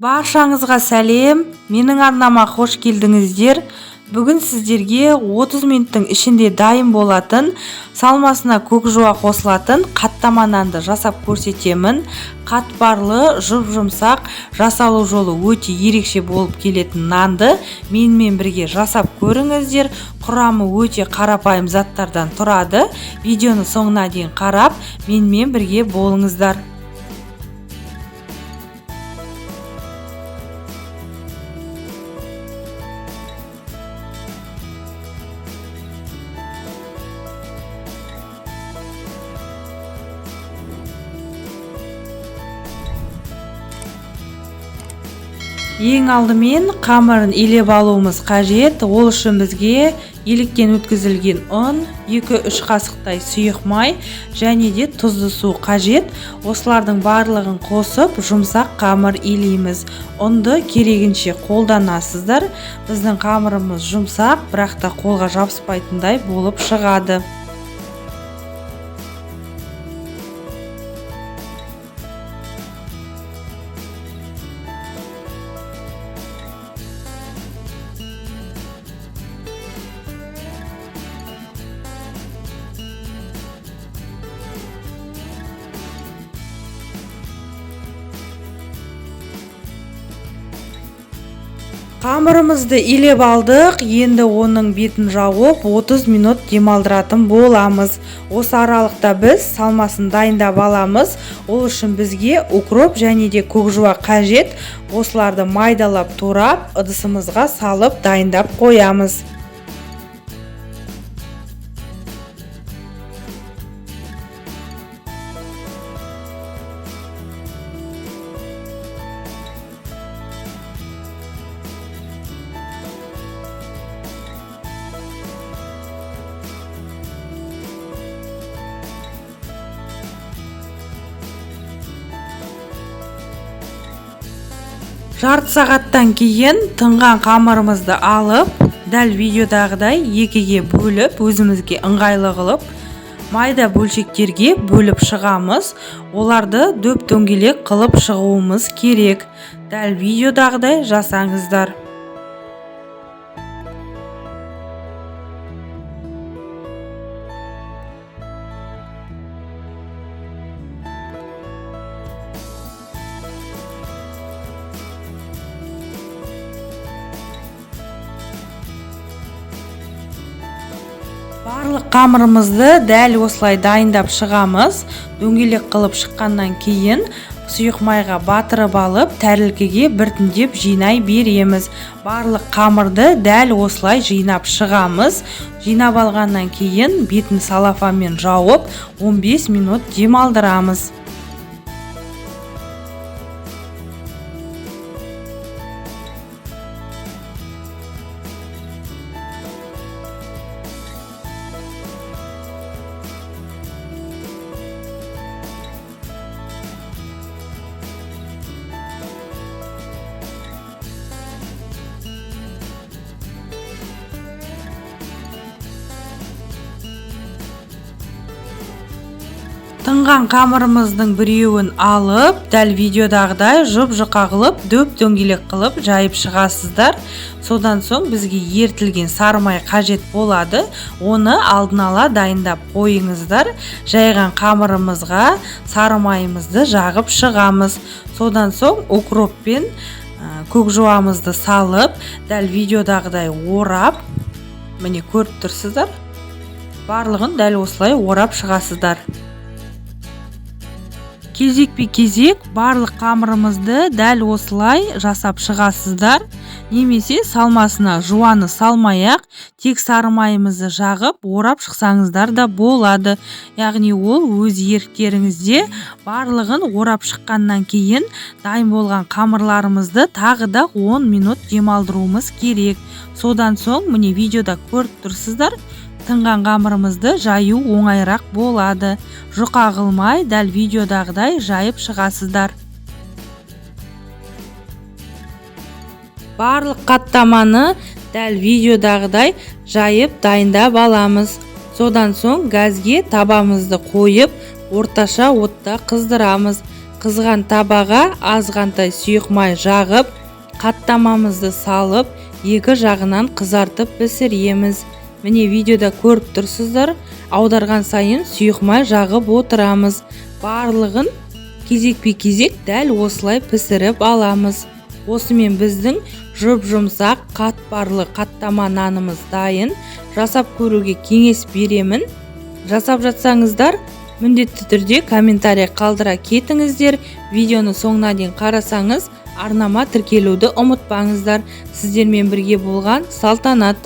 Баршаңызға сәлем, менің арнама қош келдіңіздер. Бүгін сіздерге 30 минуттың ішінде дайын болатын, салмасына көк жуа қосылатын қаттама нанды жасап көрсетемін. Қатпарлы, жұп-жұмсақ, жасалу жолы өте ерекше болып келетін нанды менімен бірге жасап көріңіздер. Құрамы өте қарапайым заттардан тұрады. Видеоны соңына дейін қарап, менімен бірге болыңыздар. Ең алдымен қамырын илеп алуымыз қажет. Ол үшін бізге електен өткізілген ұн, 2-3 қасықтай сұйық май және де тұзды су қажет. Осылардың барлығын қосып жұмсақ қамыр илейміз. Ұнды керегінше қолданасыздар. Біздің қамырымыз жұмсақ, бірақ та қолға жабыспайтындай болып шығады. Қамырымызды илеп алдық, енді оның бетін жауып 30 минут демалдыратын боламыз. Осы аралықта біз салмасын дайындап аламыз. Ол үшін бізге укроп және де көк жуа қажет. Осыларды майдалап турап, ыдысымызға салып дайындап қоямыз. Жарты сағаттан кейін тынған қамырымызды алып, дәл видеодағыдай екіге бөліп, өзімізге ыңғайлы қылып, майда бөлшектерге бөліп шығамыз. Оларды дөп-дөңгелек қылып шығуымыз керек. Дәл видеодағыдай жасаңыздар. Барлық қамырымызды дәл осылай дайындап шығамыз. Дөңгелек қылып шыққаннан кейін сұйық майға батырып алып, тәрелкеге біртіндеп жинай береміз. Барлық қамырды дәл осылай жинап шығамыз. Жинап алғаннан кейін бетін салафанмен жауып, 15 минут демалдырамыз. Тынған қамырымыздың біреуін алып, дәл видеодағыдай жұп-жұқа қылып, дөп-дөңгелек қылып жайып шығасыздар. Содан соң бізге ерітілген сары май қажет болады. Оны алдын ала дайындап қойыңыздар. Жайған қамырымызға сары майымызды жағып шығамыз. Содан соң укроп пен көк жуамызды салып, дәл видеодағыдай орап, міне көріп тұрсыздар. Барлығын дәл осылай орап шығасыздар. Кезекпе-кезек барлық қамырымызды дәл осылай жасап шығасыздар. Немесе салмасына жуаны салмай-ақ, тек сары майымызды жағып, орап шықсаңыздар да болады. Яғни ол өз еріктеріңізде. Барлығын орап шыққаннан кейін дайын болған қамырларымызды тағы да 10 минут демалдыруымыз керек. Содан соң міне видеода көріп тұрсыздар, тынған қамырымызды жаю оңайырақ болады. Жұқа қылмай дәл видеодағыдай жайып шығасыздар. Барлық қаттаманы дәл видеодағыдай жайып дайындап аламыз. Содан соң газге табамызды қойып, орташа отта қыздырамыз. Қызған табаға азғантай сұйық май жағып, қаттамамызды салып, екі жағынан қызартып пісіреміз. Міне, видеода көріп тұрсыздар, аударған сайын сұйық май жағып отырамыз. Барлығын кезекпе-кезек дәл осылай пісіріп аламыз. Осымен біздің жұп-жұмсақ қатпарлы қаттама нанымыз дайын. Жасап көруге кеңес беремін. Жасап жатсаңыздар, міндетті түрде комментарий қалдыра кетіңіздер. Видеоны соңына дейін қарасаңыз, арнама тіркелуді ұмытпаңыздар. Сіздермен бірге болған Салтанат.